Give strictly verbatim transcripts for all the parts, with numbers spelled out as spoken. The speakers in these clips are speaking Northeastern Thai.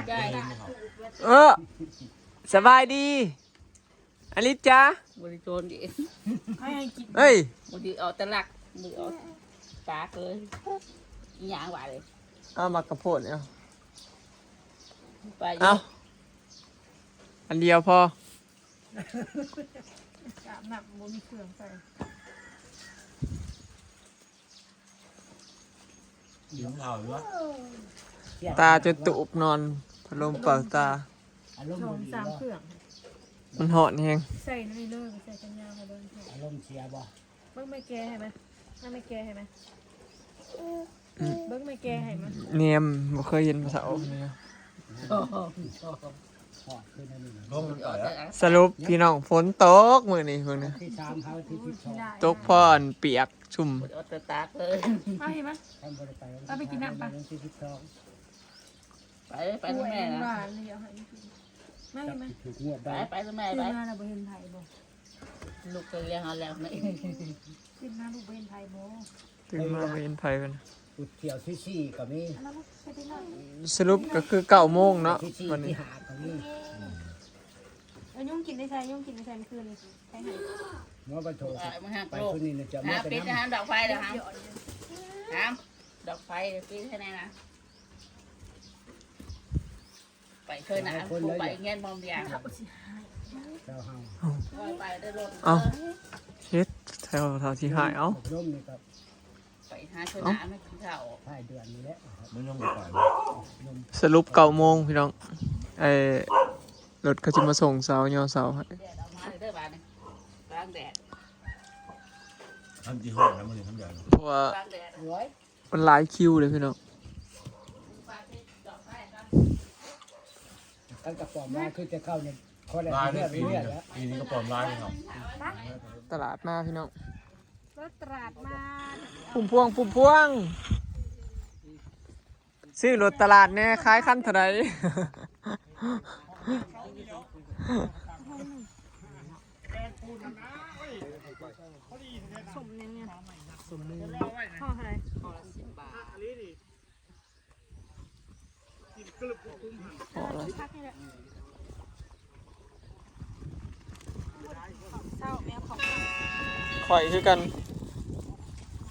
ได้ เออ สบายดี อลิสจ้า บริโจนดิ ให้ให้กิน เฮ้ย บริเอาตะลัก บริเอาปากเลย อีหยังวะเลย เอามากระโพดเนี่ย ไป เอา อันเดียวพอ อาบน้ำบ่มีเครื่องใส่ อยู่ของเราอยู่วะ ตาจนตุบนอนพัดลมเป่าตา อารมณ์ สอง บ่ดี สาม บ่ เครื่อง มันหอนแฮง ใส่ในเลิกใส่กันยาวค่ะเดิน อารมณ์เสียบ่ เบิ่งไม่แกให้ไหมถ้าไม่แกให้ไหม อืม เบิ่งไม่แกให้ไหม เนมบ่เคยเห็นภาษาออกเลยนะ หอดขึ้นอันนี้นะ ลงมันต่อยแล้ว สรุปพี่น้องฝนตกมื้อนี้เพิ่นนะ ที่สามเขาที่สิบสอง ตกพ่อนเปียกชุ่ม เอาแต่ตากเลย มาเห็นไหม ท่านบริไป เอาไปกินน้ำปะ ที่สิบสอง ไปไปกับแม่นะ หวานเลยเอาให้กินมาเห็นไหม ถูกงวด ไป ได้ ไปกับแม่ ตื่น ไป มาเราบ่เห็นไผบ่ ลูกก็เลี้ยงเอาแล้วนี่ ตื่นมาลูกบ่เห็นไผบ่ ตื่นมาบ่เห็นไผเพิ่น จุดเที่ยวที่สี่ก็มี เอามาลูกไปที่นั่น สรุปก็คือเก้าโมงเนาะ ที่สี่ วันนี้ ที่หาก็มี เอายุ่งกินได้ใส่ยุ่งกินได้ใส่เมื่อคืนนี้ใครให้ เมื่อวันโทร ไปมึงห้าม ไป โกรธ คนนี้เนี่ยจะ ห้า มา ปิด แต่ ห้า น้ำ มดอกไฟเดี๋ยวห้ามห้ามดอกไฟเดี๋ยวปิดให้แน่นะ ไปเถอะนะกูไปเงี้ยมองเดียว เจ้าเฮา ไปได้รถ เอ้าเฮ็ดแถวแถวที่หายเอ้า อบรมนี่ครับ ไปหาเถอะนะไม่กินข้าว ท้ายเดือนนี้แหละ มันยังไป สรุปเก้าโมงพี่น้องไอ้รถเขาจะมาส่งเสาร์ยอเสาร์ให้ แดดออกมาเลยเด้อบานนี่กลางแดด ทำจีห้องแล้วมันทำใหญ่ เพราะว่า กลางแดด ร้อย มันหลายคิวเลยพี่น้อง กันกระป๋องมาคือจะเข้าเนี่ยเขาได้ ลายใน เลือด ปี เลื นี้ อดแล้ว ปีนี้ก็ปลอมลายเนาะ ตลาดมาพี่น้อง รถตราดมา พุ่มพวงพุ่มพวง ซื้อรถตลาดแน่ขายคันเท่าไหร่ สมยังไงสมนึงพ่อเท่าไหร่ พอแล้ว พักนี่แหละเศร้าแมวของ ข่อยคือกัน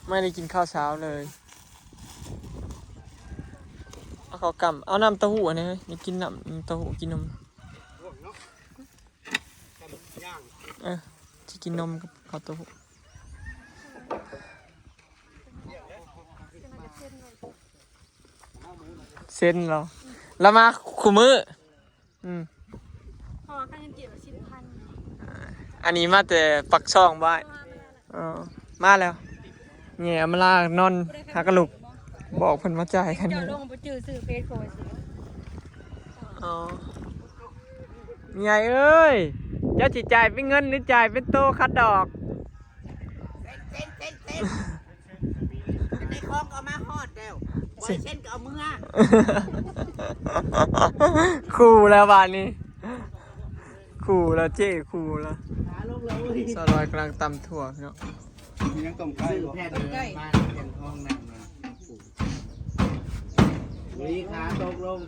ไม่ได้กินข้าวเช้าเลย เอาข้าวกล่ำเอาน้ำเต้าหู้อันนี้เฮ้ยอยากกินน้ำเต้าหู้กินนมเออจะกินนมกับข้าวเต้าหู้เส้นเหรอแล้วมาคุมื้อ อืม พอข้าเงินเก็บสิบพัน อันนี้มาแต่ปักช่องบ่ายอ๋อมาแล้วแง่มาลานอนหากระลุก บอกเพิ่นมาจ่ายกัน เจ้าลงไปจื้อซื้อเฟซโคสิ อ๋อใหญ่เอ้ย เจ้าสิจ่ายเป็นเงินหรือจ่ายเป็นโตคัดดอก เซ็นเซ็นเซ็นเซ็นในคลองก็มาฮอดแล้วบอยเส้นก็เอามือ คู่แล้วบาดนี้ คู่แล้วเจ้คู่แล้วสาวลอยกำลังตำถั่วพี่น้อง มียังต้มไก่ ซื้อ บ่ แผ่นเลยมาอย่างห้องนั่งนะปลูกบริขาตกลง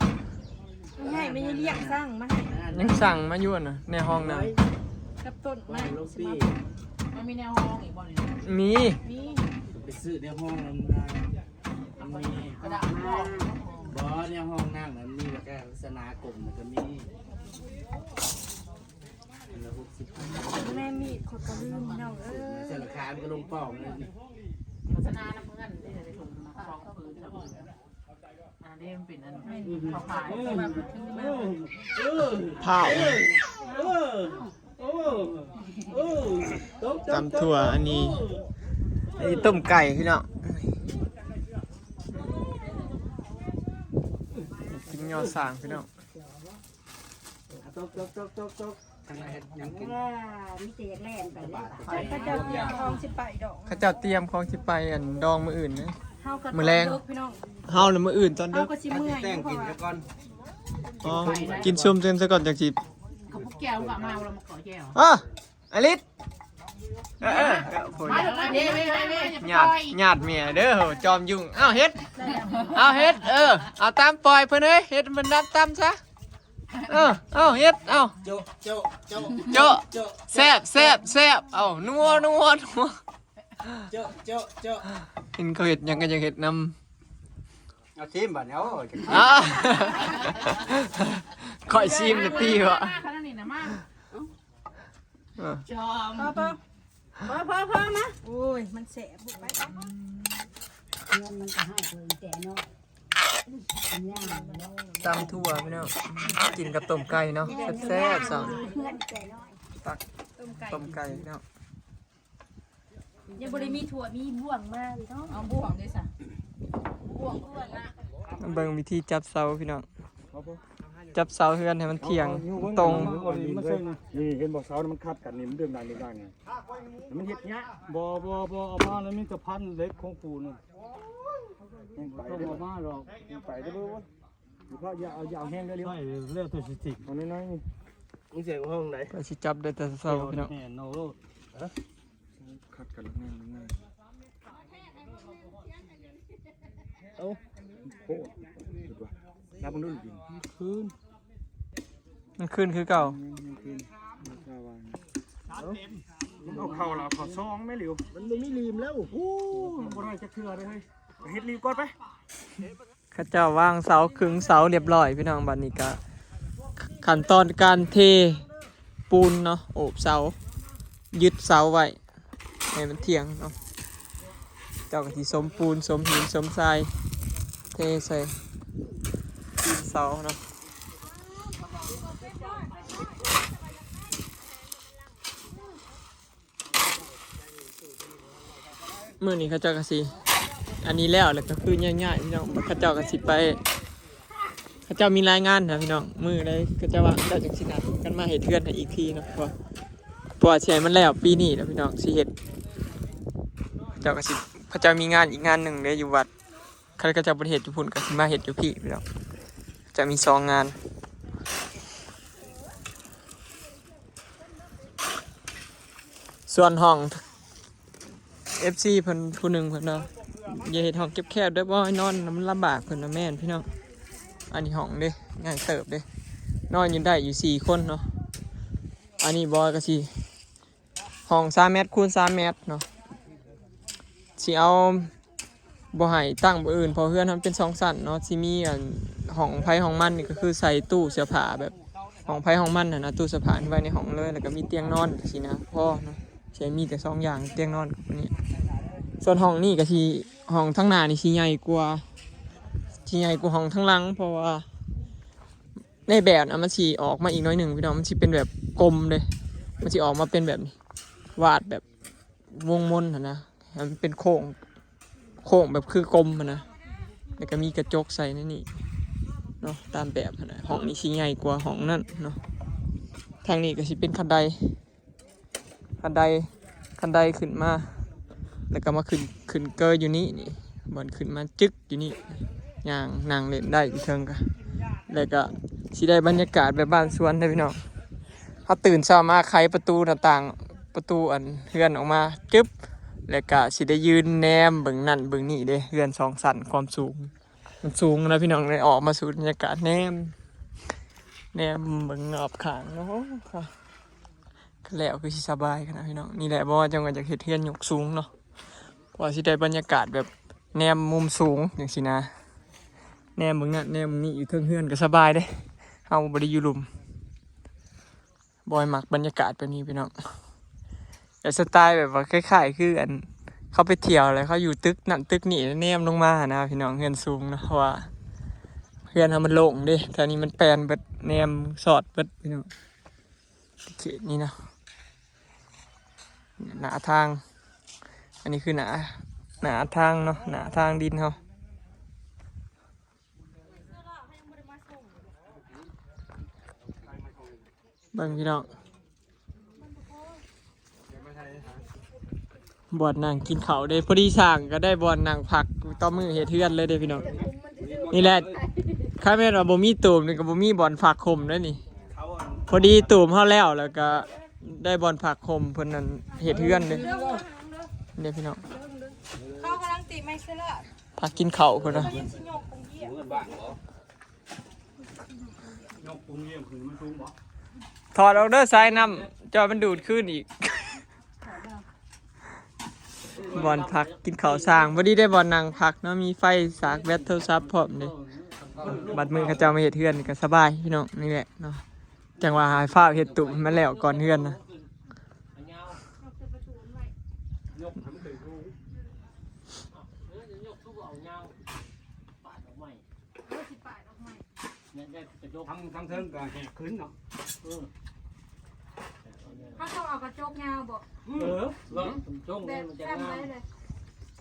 ไม่ให้ไม่ให้เรียกสั่งมาให้ ยังสั่งมาอยู่นะในห้องน้ กับต้นไม้ ลูกปี มันมีแนวห้องอีกบ่เนี่ย ำมี มี ไปซื้อในห้องนั่งนะมันมี กระดาษห้อง บอสในห้องนั่งนั้นมีแบบลักษณะกลมมันจะมีอันละหกสิบพัน แม่มีดขดกระลืมพี่น้องเอ้ย สารคามก็ลงป่องเลยนี่ โฆษณาน้ำเพื่อนที่ในถุงมาคล้องปืนกับมืออันนี้มันเป็นอันเขาขาย เออเออ ผ้า เออเออเออตก ตำถั่วอันนี้อันนี้ต้มไก่พี่น้องกินยอดสางพี่น้อง ตกตกตกตกตกทางไหนยังกิน ว่ามีแต่อยากแล่นไปเลย เขาเจ้าเตรียมของสิไปดอก เขาเจ้าเตรียมของสิไปอันดองมื้ออื่นนะ เฮาก็ มื้อแลง พี่น้อง เฮาน่ะมื้ออื่นตอนเด้อ เฮาก็สิเมื่อย แต่ง เพราะ กิน ว่า ซะก่อน อ๋อกินซุมเส้นซะก่อนจังสิ เขาพวกแก้วก็มาเรามาขอแก้ว อ่ะอลิส เออเออก็ผู้หยาด มาลูกมาเด้เด้เด้เด้ หยาดหยาดเมียเด้อ จอมยุ่ง เอาเฮ็ด เอาเฮ็ด เออ เอาตามปล่อยเพิ่นเอ้ย เฮ็ดมันนัดตามซะ เออ เอาเฮ็ด เอา โจะโจะโจะ โจะ โจะ แซ่บแซ่บแซ่บ เอานัวนัวนัว โจะโจะโจะ เห็นเขาเฮ็ดหยังก็อยากเฮ็ดนำ เอาชิมบัดนี้ โอ้ย อ้า ข้อยชิมเลยตี้วะ มาขนาดนี้นะมา เออ จอม พอพอ พอพอพอมา โอ้ย มันแสบ บุกไปไป เงินมันก็ให้เพิ่นแต่น้อย ตำถั่วพี่น้อง กินกับต้มไก่เนาะ แซ่บๆ สอง เงินแต่น้อย ตัก ต้มไก่ ต้มไก่พี่น้อง ยังบ่ได้มีถั่ว มีบ่วงมาพี่น้อง เอาบ่วงเลยสะ บ่วงบ่วงนะ มาเบิ่งวิธีจับเสาพี่น้อง จับเสาเฮือนให้มันเที่ยง เอา เอา ตรง เอา เอา เอา เอา นี่ เห็นบ่ เสามันขัดกันนี่ มันดึงได้นี่ได้นี่ มันเฮ็ดยาก บ่ บ่ บ่ เอามาแล้วมีแต่พันเหล็กของปู่นี่ ยังไป ต้อง ได้ เอา บ่ มาดอก ยังไปได้บ่วะ เดี๋ยวพ่ออย่าเอา อย่าเอาแห้งเร็วๆ ใช่ แล้วแต่สิติ เอาน้อยๆนี่ มึงเสียงห้องไหน ก็สิจับได้แต่เสาพี่น้อง แน่นอนโลด ฮะ ขัดกันแล้วง่ายๆ เอ้า โอ้ หยุดว่ะ นับมึงดูดิ คืน มันคืนคือเก่า ยังคืน มันคาวาง เอ้า มันเอาเข่าแล้ว เข่าซองไม่หลิว มันบ่มีรีมแล้ว โอ้ มันบ่ได้จักเทื่อเลยเฮ้ย เฮ็ดรีมก่อนไป เขาเจ้าวางเสาขึงเสาเรียบร้อยพี่น้อง บัดนี้ก็ขั้นตอนการเทปูนเนาะ โอบเสา ยึดเสาไว้ ให้มันเที่ยงเนาะ เจ้าก็สิสมปูน สมหิน สมทราย เทใส่ตีนเสาเนาะ มื้อนี้เขาเจ้าก็สิ อันนี้แล้ว แล้วก็คือง่ายๆพี่น้อง เขาเจ้าก็สิไป เขาเจ้ามีรายงานนะพี่น้อง มื้อใดเขาเจ้าว่า เขาเจ้าจังสินัดกันมาเฮ็ดเฮือนให้อีกทีเนาะ เพราะว่า เพราะว่าสิให้มันแล้วปีนี้แหละพี่น้อง สิเฮ็ด เขาเจ้าก็สิ เขาเจ้ามีงานอีกงานหนึ่งเด้อยู่วัด คันเขาเจ้าบ่ได้เฮ็ดอยู่พุ้นก็สิมาเฮ็ดอยู่พี้พี่น้อง จะมีสองงาน ส่วนห้อง เอฟซี เพิ่นผู้หนึ่งเพิ่นว่า อย่าเฮ็ดห้องแคบๆเด้อ บ่ให้นอนมันลำบาก เพิ่นว่า แม่นพี่น้อง อันนี้ห้องเด้ ใหญ่เติบเด้ นอนอยู่ได้อยู่สี่คนเนาะ อันนี้บอยก็สิ ห้องสามเมตรคูณสามเมตรเนาะ สิเอา บ่ให้ตั้งบ่อื่น เพราะเฮือนมันเป็นสองชั้นเนาะ สิมีอันห้องไผห้องมัน นี่ก็คือใส่ตู้เสื้อผ้าแบบห้องไผห้องมันน่ะนะ ตู้เสื้อผ้าไว้ในห้องเลย แล้วก็มีเตียงนอนสินะ พอเนาะ สิมีแต่สองอย่าง เตียงนอนกับอันนี้ ส่วนห้องนี่ก็สิ ห้องทางหน้านี่สิใหญ่กว่า สิใหญ่กว่าห้องทางหลัง เพราะว่าในแบบนะมันสิออกมาอีกหน่อยหนึ่งพี่น้อง มันสิเป็นแบบกลมเลย มันสิออกมาเป็นแบบนี้ วาดแบบวงมนหั่นนะ ให้มันเป็นโค้ง โค้งแบบคือกลมหั่นนะ แล้วก็มีกระจกใส่ในนี่เนาะ ตามแบบหั่นนะ ห้องนี้สิใหญ่กว่าห้องนั่นเนาะ ทางนี้ก็สิเป็นคันได คันได คันไดขึ้นมา แล้วก็มาขึ้น ขึ้นเกยอยู่นี่นี่ บ่อนขึ้นมาจึกอยู่นี่ ย่างนั่งเล่นได้อยู่เทิงก็ แล้วก็สิได้บรรยากาศแบบบ้านสวนเด้อพี่น้อง เฮาตื่นเช้ามาไขประตูหน้าต่าง ประตูอันเฮือนออกมา จึ๊บ แล้วก็สิได้ยืนแนมเบิ่งนั่นเบิ่งนี่เด้ เฮือนสองชั้นความสูง มันสูงนะพี่น้อง ได้ออกมาสูดบรรยากาศแนม แนมเบิ่งรอบข้างเนาะ แล้วคือสิสบายขนาดพี่น้อง นี่แหละบ่จังว่าอยากเฮ็ดเฮือนยกสูงเนาะ เพราะว่าสิได้บรรยากาศแบบแนมมุมสูงจังซี่นะ แนมเบิ่งนั่นแนมเบิ่งนี่อยู่เทิงเฮือนก็สบายเด้ เฮาบ่ได้อยู่ลุ่ม บอยมักบรรยากาศแบบนี้พี่น้อง แต่สไตล์แบบว่าคล้ายๆ คืออัน เขาไปเที่ยวแล้วเขาอยู่ตึกนั่นตึกนี่แล้วแนมลงมาหั่นนะพี่น้อง เฮือนสูงเนาะ เพราะว่าเฮือนเฮามันโล่งเด้ แถวนี้มันแปลนเบิด แนมสอดเบิดพี่น้อง เขตนี้เนาะ หน้าทาง อันนี้คือหน้า หน้าทางเนาะ หน้าทางดินเฮา เบิ่งพี่น้อง บ่อนนั่งกินข้าวเด้ พอดีสร้างก็ได้บ่อนนั่งพักต่อมื้อเฮ็ดเฮือนเลยเด้พี่น้อง นี่แหละ คันแม่นว่าบ่มีตูบนี่ก็บ่มีบ่อนพักห่มเด้นี่ พอดีตูบเฮาแล้ว แล้วก็ ได้บ่อนพักโฮมเพิ่นนั่นเฮ็ดเฮือนเด้ เด้อ เด้อพี่น้อง เขากำลังตีไม้เสร็จแล้ว พักกินข้าวเพิ่นนะ เขายังสิยกของเยี่ยม ยกปุงเยี่ยมขึ้นมันสูงบ่ ถอดออกเด้อสายน้ำจอมันดูดขึ้นอีก บ่อนพักกินข้าวสร้าง พอดีได้บ่อนนั่งพักเนาะ มีไฟสากแบตโทรศัพท์พร้อมเด้ บัดมื้อเขาเจ้ามาเฮ็ดเฮือนก็สบายพี่น้อง นี่แหละเนาะ จังว่าให้ฟ้าวเฮ็ดตุให้มันแล้วก่อนเฮือนนะ ยกให้มันขึ้นสูง ทั้งทั้งเทิงก็แหกขึ้นเนาะ เออ เขาต้องเอากระจกยาวบ่ เออ ลองจง แบบ มันจะ ซ้ำ งาม ได้เลย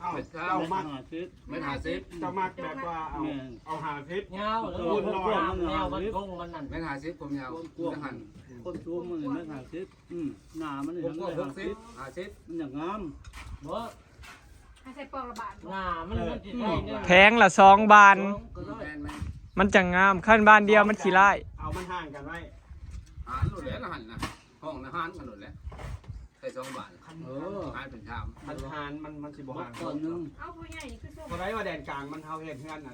เอา เอา เอา มา ห้าสิบ เมตรห้าสิบ เจ้ามักแบบว่าเอา แม่น เอาห้าสิบ ยาว คูณร้อย แนวมันคงมันนั่น เมตรห้าสิบ ความยาว ความกว้าง จะหั่น ความสูงมันเมตรห้าสิบ อืม หน้ามันนี่ ความกว้าง หกสิบ ห้าสิบ มันอย่างงาม บ่ ให้ใส่ปอกละบาทบ่ หน้ามันมันสิใส่เนี่ย แผงละสองบาน ก็ได้ แม่นไหม มันจังงาม คันบานเดียวมันขี้ร้าย เอามันห่างกันไว้ หารโลดแล้วหั่นนะ ห้องนะหารกันโลดแล้ว ใส่สองบาท เออ หารเป็นชาม มันหารมัน มันสิบ่ห่าง ก้อนหนึ่ง เอาผู้ใหญ่คือส่ง บ่ได้ว่าแดนกลางมัน เฮาเฮ็ดเฮือนน่ะ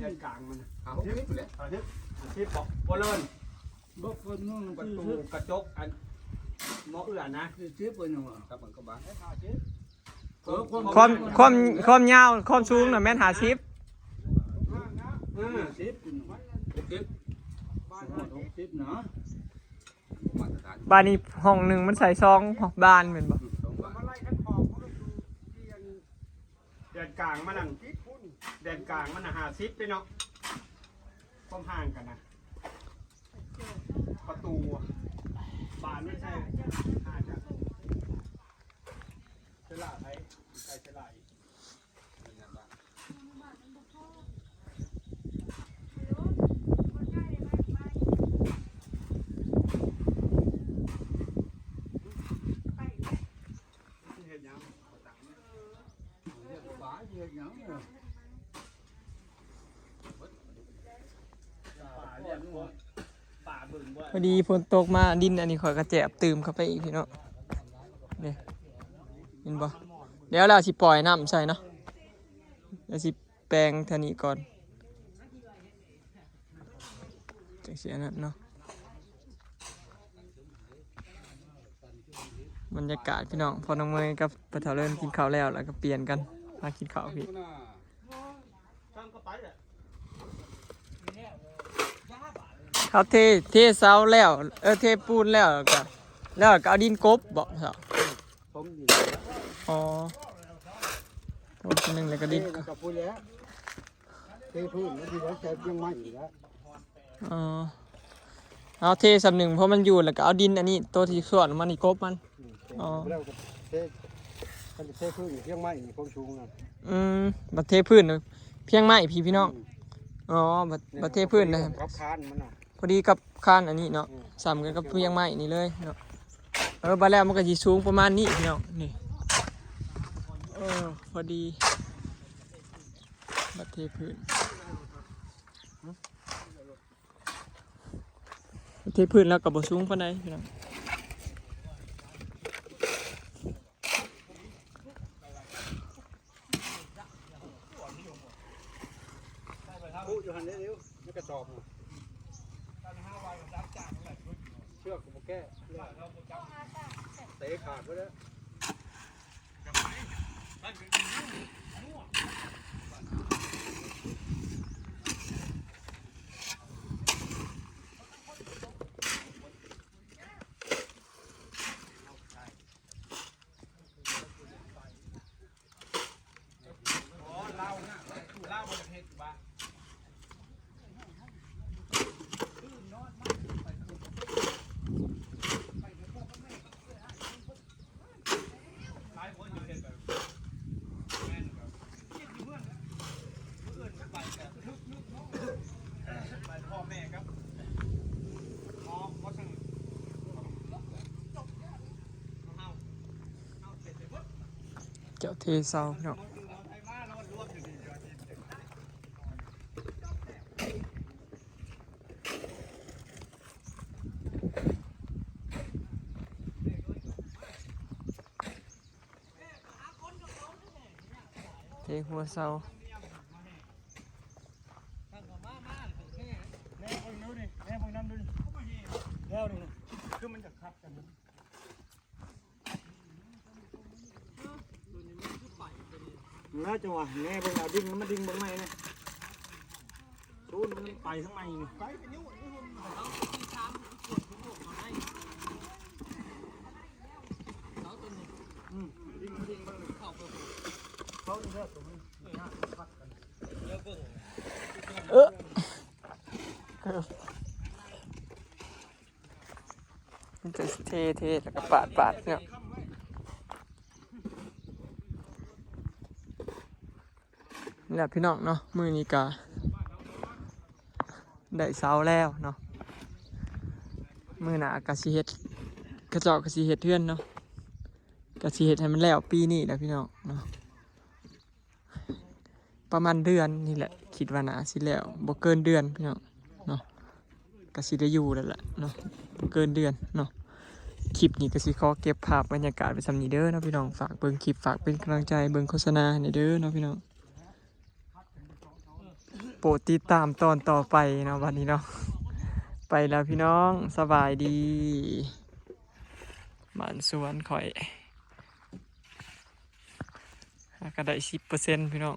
แดนกลางมันน่ะ เอาหกสิบแหละ เอาสิบ เอาสิบ บอกบ่เลิน บ่ก้อนหนึ่ง ประตู สี่สิบ กระจก อันหมอเอื้อนะ สี่สิบ เป็นหยังวะ ครับ มันก็บาง เออ ความ ความ ความยาว ความสูงน่ะแม่นห้าสิบ เออ สิบ หกสิบ หกสิบนะ มาตรฐาน บ้านนี้ห้องหนึ่งมันใส่สองบานแม่นบ่ สองบาท แดนกลางมันนั่น แดนกลางมันน่ะห้าสิบเด้เนาะ ความห่างกันนะ ประตูอะ บานไม่ใช่ อาจจะ เสยหลาไทย ใส่เสยหลาอีก เฮ็ดหยัง เฮ็ดหยังเนี่ย พอดีฝนตกมาดินอันนี้ข่อยก็แจบตื่มเข้าไปอีกพี่น้อง นี่ เห็นบ่ เดี๋ยวเราสิปล่อยน้ำใส่เนาะ เดี๋ยวสิแปลงเท่านี้ก่อน จังสิอันนั้นเนาะ บรรยากาศพี่น้อง พอน้องเมยกับปะเถาเริ่มกินข้าวแล้ว แล้วก็เปลี่ยนกันมากินข้าวพี่ เขาเท เทเสาแล้ว เออ เทปูนแล้วก็ แล้วก็เอาดินกบบ่เถาะ ผมดิน อ๋อ ปูนคนหนึ่งแล้วก็ดิน เทแล้วก็พูดแล้ว เทพื้นแล้วที่ว่าใช้เชียงใหม่อีกแล้ว อ๋อ เอาเทส่ำหนึ่ง เพราะมันอยู่ แล้วก็เอาดินอันนี้ ตัวที่ส่วนมันนี่กบมัน อืม อ๋อ แล้วก็เท มันจะเทพื้นเชียงใหม่นี่ความสูงน่ะ อืม บัดเทพื้นน่ะเพียงไม้พี่พี่น้อง อืม อ๋อ บัด เนี่ย บัดเทพื้นนะ กับคานมันน่ะ พอดีกับคานอันนี้เนาะ อืม ส่ำกันกับเพียงไม้นี่เลยเนาะ เออ บัดแล้วมันก็สิสูงประมาณนี้พี่น้อง นี่ เออ พอดี บัดเทพื้น เทพื้นแล้วก็บ่สูงปานใดพี่น้อง ผู้อยู่หั่นเด้อ ในกระสอบน่ะ เชือกก็บ่แก้ เตะขาดไปแล้ว เจ้าเทเสาพี่น้อง หัวเสา แน่เบิ่งดูนี่ แน่เบิ่งน้ำดูนี่ แล้วนี่นะ คือมันจะขัดกัน น่าจะว่าแน่เบิ่งเอา ดึงมันมา ดึงเบิ่งใหม่นะ ดูมันไปทางในนี่ ไปเป็นนิ้ว อืม ดึงมา ดึงเบิ่งนี่ เขานี่เด้อ ตัวมัน เออ เออ มันจะเทเทแล้วก็ปาดปาดเนี่ย นี่แหละพี่น้องเนาะ มื้อนี้ก็ได้เสาแล้วเนาะ มื้อหน้าก็สิเฮ็ด เขาเจ้าก็สิเฮ็ดเฮือนเนาะ ก็สิเฮ็ดให้มันแล้วปีนี้แหละพี่น้องเนาะ ประมาณเดือนนี่แหละ คิดว่าน่าสิแล้ว บ่เกินเดือนพี่น้องเนาะ ก็สิได้อยู่แล้วแหละเนาะ บ่เกินเดือนเนาะ คลิปนี้ก็สิขอเก็บภาพบรรยากาศไว้ส่ำนี้เด้อเนาะพี่น้อง ฝากเบิ่งคลิป ฝากเป็นกำลังใจ เบิ่งโฆษณาให้แหน่เด้อเนาะพี่น้อง โปรดติดตามตอนต่อไปเนาะ บัดนี้เนาะ ไปแล้วพี่น้อง สบายดี บ้านสวนข่อย หาก็ได้สิบเปอร์เซ็นต์พี่น้อง